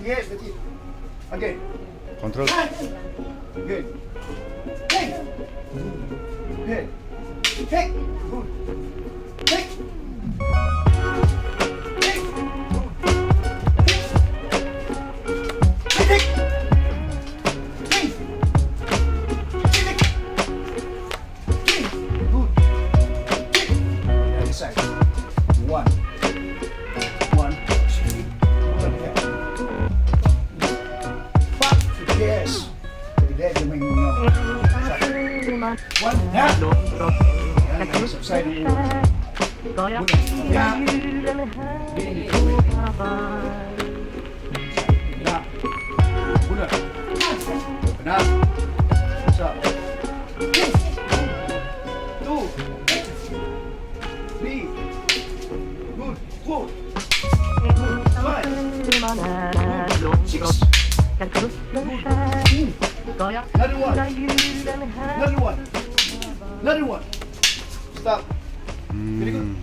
Yes, that's it. Again. Control. Good. Hey. Good. Hey. Good. Hey. Hey. Good. Hey. Hey. Hey. Hey. Hey. Good. Hey. Other side. One. One, two, one. Back. Yes. Hindi, yung may mga. One. Yeah. Yan, subside ng ulo. Yeah. Yeah. Una. Open up. Sa. Two. Three. Good. Four. Good. Five. Good. Six. Good. Another one. Another one. Another one. Stop. Very good.